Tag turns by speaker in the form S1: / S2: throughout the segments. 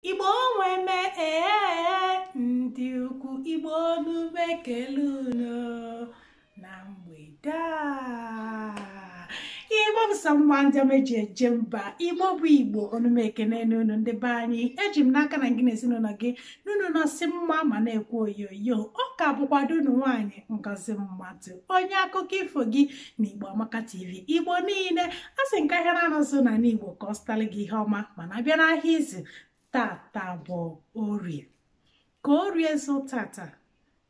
S1: Igbo nweme ee ndị ukwu Igbo onume ekele unu na mgbede a. Igbo bụ sọ mma ndị ọma eji eje mba. Igbo bụ Igbo onume ekene n'unu ndị be anyị. Eji m n'aka na gị na ezinụlọ gị n'unu nọsị mma ma na-ekwu oyoyo. Ọ ka bụkwado unu nwaanyị Ngozi Mmadụ, onye akụkọ ifo gị na Igbo Amaka TV. Igbo niile a sị nke ahịa na-anọzụ n'ala Igbo ka ọ sịtalị gị ihe ọma, mana abịa n'ahịa izu tata bụ orie. Ka orie zụ tata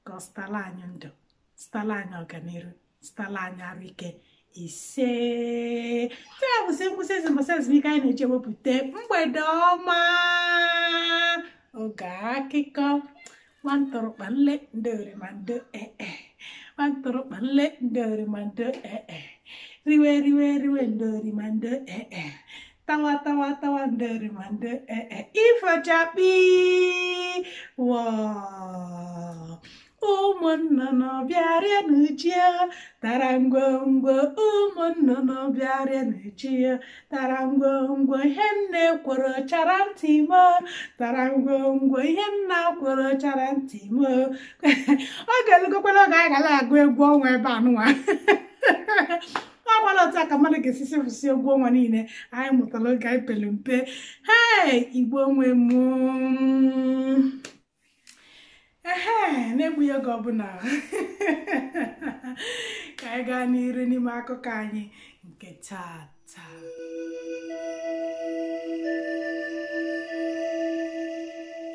S1: ka ọ sịtala anyị ndụ, sịtala anyị ọganiru, sịtala anyị arụ ike. Ise taa bụsị ngwụsị ezi mbọsị ezumike anyị na-eji ewepụta mgbede ọma oge akụkọ. Nwantụrụkpanle ndorimando ee, nwantụrụkpanle ndorimando ee, riwe riwe riwe ndorimando ee, tawa tawa tawa ndorimando ee, ifochakpi wọ. Ụmụnnụnụ bịarịa n'uji tara ngwongwo, ụmụnnụnụ bịarịa n'uji tara ngwongwo, ihe nne kworo chara ntị m tara ngwongwo, ihe nna kworo chara ntị m. Ọ ga-elugokwana oge anyị gara agụ egwu ọnwa ebe a nụnwa. Ọ gwara otu a ka mmadụ ga-esi sefụsị egwu ọnwa niile anyị mụtara oge anyị pere mpe. Hei, Igbo nwe m, ehe, na-egbughị oge ọbụla ka anyị gaa n'iru n'ime akụkọ anyị nke tata.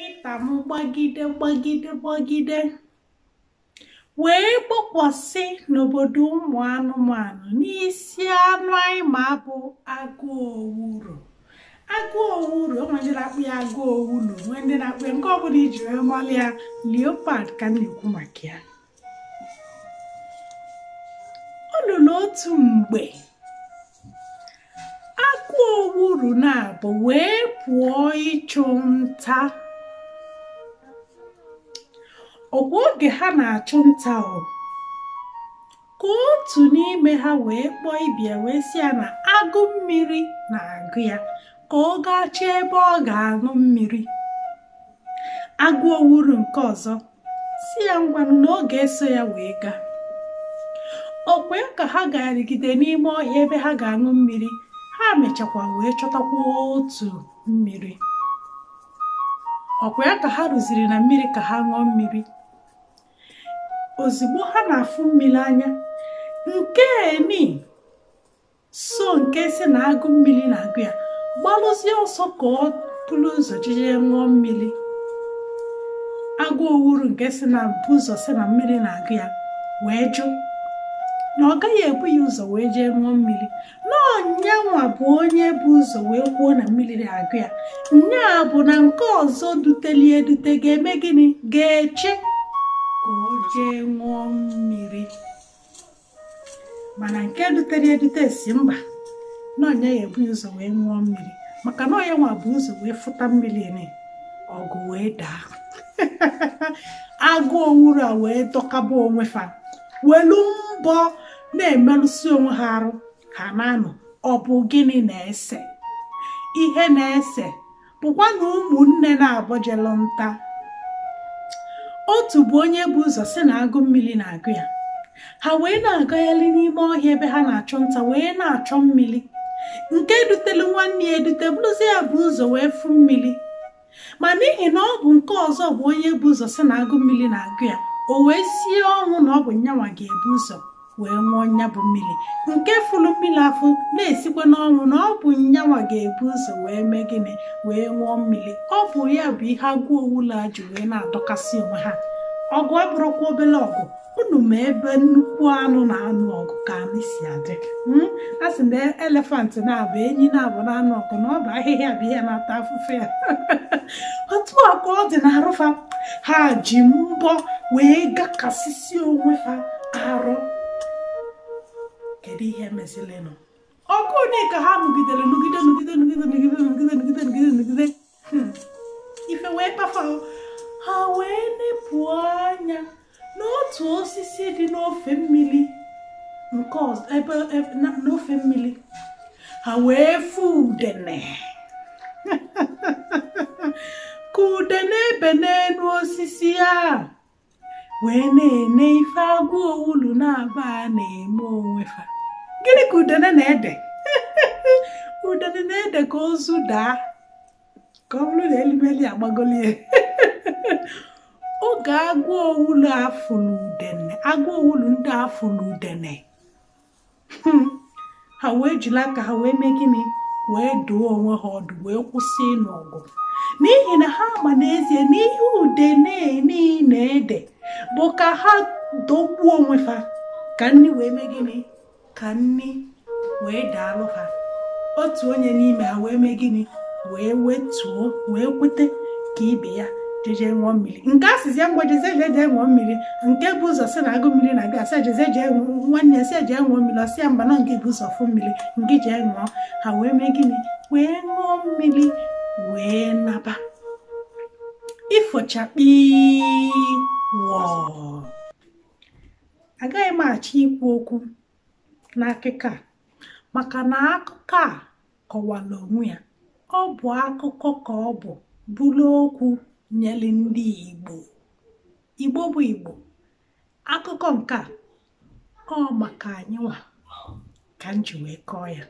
S1: Ịtamụ gbagide gbagide gbagide wee gbokwasị n'obodo ụmụ anụmanụ n'isi anụ anyị ma bụ agụ owuru. Agụ owuru, o nwere ndị na-akpụ ya agụ owulu, nwee ndị na-akpụ ya nke ọbụla iji wee malụ ya, leopard ka m na-ekwu maka ya. O lụrụ otu mgbe agụ owuru na-abụ wee pụọ ịchụ nta. Ọkwa oge ha na-achụ nta o, ka otu n'ime ha wee kpọọ ibia wee sị ya na agụ mmiri na-agụ ya, ka ọ gaa chọọ ebe ọ ga-aṅụ mmiri. Agụ owuru nke ọzọ si ya ngwanụ na ọ ga-eso ya wee gaa. Ọkwa ka ha garigide n'ime ọhịa ebe ha ga-aṅụ mmiri, ha mechakwa wee chọtakwa otu mmiri. Ọkwa ya ka ha rụziri na mmiri ka ha ṅụọ mmiri. Ozugbo ha na-afụ mmiri anya, nke eni so nke si na agụ mmiri na-agụ ya gbalụzie ọsọ ka ọ buru ụzọ jije ṅụọ mmiri. Agụ owuru nke si na bụ ụzọ si na mmiri na-agụ ya wee jụ na ọ gaghị ebu ya ụzọ wee jee ṅụọ mmiri, na ọnyanwa bụ onye bụ ụzọ wee kwuo na mmiri na-agụ ya. Nya bụ na nke ọzọ dutelie edute ga-eme gịnị? Ga-eche ka o jee ṅụọ mmiri. Mana nke dutere edute si mba, na ọnya ya ebu ụzọ wee ṅụọ mmiri, maka na ọya nwa bụ ụzọ wee fụta mmiri ni, ọgụ wee daa. Agụ owuru a wee dọkaba onwe fa, welu mbọ na-emerụsi onwe ha arụ. Ha na-anọ, ọ bụ gịnị na-ese? Ihe na-ese bụkwa na ụmụnne na-abọjelụ nta. Otu bụ onye bụ ụzọ si na agụ mmiri na-agụ ya. Ha wee na-agagharị n'ime ọhịa ebe ha na-achụ nta wee na-achọ mmiri. Nke dutelu nwanne ya edute bụrụzi ya bụ ụzọ wee fụ mmiri. Ma n'ihi na ọ bụ nke ọzọ bụ onye bụ ụzọ si na agụ mmiri na-agụ ya, o wee sie ọnwụ na ọ bụ nyanwa ga-ebu ụzọ wee ṅụọ nya bụ mmiri. Nke fụrụ mmiri afụ na-esikwa n'ọnwụ na ọ bụ nyanwa ga-ebu ụzọ wee mee gịnị? Wee ṅụọ mmiri. Ọ bụ ya bụ ihe agụ owulu a ji wee na-adọkasị onwe ha. Ọgụ abụrụkwa obere ọgụ. Unu ma ebe nnukwu anụ na-anụ ọgụ ka anyị si adị. A sị na elefant na-abụ enyi na-abụ na-anụ ọgụ, na ọ bụ ahịhịa bụ ihe na-ata afụfụ ya. Otu a ka ọ dị na arụfa. Ha ji mbọ wee gakasịsị onwe ha arụ. Kedu ihe mezilenụ? Ọgụ ole ka ha nụgidere nụgide nụgide nụgide nụgide nụgide nụgide nụgide nụgide. Ife wee kpafa ha wee nepụ anya n'otu osisi dị n'ofe mmiri nke ebe n'ofe mmiri. Ha wee fụ udene. Udene ebe n'elu osisi a wee na-ene ife agụ owulu na-aba a na-eme onwe fa. Gịnị ka udene na-ede? Udene na-ede ka ozu daa, ka ọ bụrụ na elimeli agbagolie. Oge agụ owulu afụlụ udene, agụ owulu ndị afụlụ udene, ha wee jiri aka ha wee mee gịnị? Wee doo onwe ha ọdụ, wee kwụsị ịnụ ọgụ. N'ihi na ha ma n'ezie na ihe udene niile ede bụ ka ha dọgbuo onwe fa, ka nni wee mee gịnị? Ka nni wee daalụ ha. Otu onye n'ime ha wee mee gịnị? Wee wetuo, wee kwete ka ibe ya jeje ṅụọ mmiri. Nke asịzi ya ngwa jeje jeje ṅụọ mmiri, nke bụ ụzọ sị na agụ mmiri na-abịa, asị jeje jee nwanne ya sị jee ṅụọ mmiri, ọsị ya mba na nke bụ ụzọ fụ mmiri, nke jee ṅụọ. Ha wee mee gịnị? Wee ṅụọ mmiri wee naba. Ifochakpi wọọ. Agaghị m achọ ikwu okwu n'akụkọ a, maka na akụkọ a kọwara onwe ya. Ọ bụ akụkọ ka ọ bụ bụrụ okwu nyere ndị Igbo. Igbo bụ Igbo. Akụkọ nke a ọ maka anyị nwa ka m ji wee kọọ ya.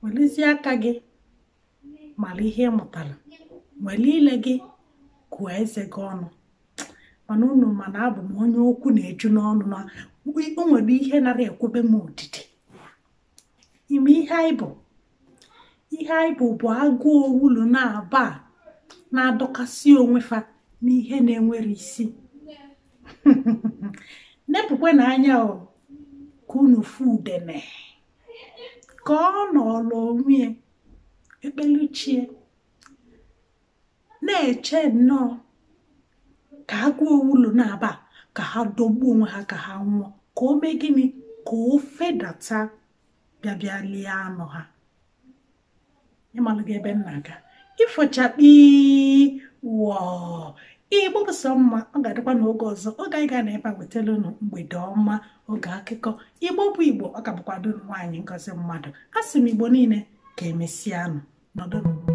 S1: Werezie aka gị mara ihe ị mụtara, were ile gị kụọ eze gị ọnụ. Mana unu mana abụ m onye okwu na-eju n'ọnụ, na o nwere ihe nara ekwebe m odidi. Ime ihe anyị bụ, ihe anyị bụ agụ owulu na-aba na-adọkasị onwe fa n'ihe na-enwere isi. Nepụkwe n'anya o ka unu fụ udene ka ọ nọrọ onwe ya ekpeluchie na-eche nnọọ ka agụ owulu na-aba ka ha dọgbuo onwe ha, ka ha nwụọ, ka o mee gịnị? Ka o fedata bịa bịa lie anụ ha. Ịmalụ gị ebe m na-aga. Ifochakpi wọọ. Igbo bụ sọ mma. Ọ ga-adịkwa n'oge ọzọ, oge anyị ga na ebe a wetara unu mgbede ọma, oge akụkọ. Igbo bụ Igbo. Ọ ka bụkwa dunu nwaanyị Ngozi Mmadụ. A sị m Igbo niile ka emesịanụ. Nọdụnụ.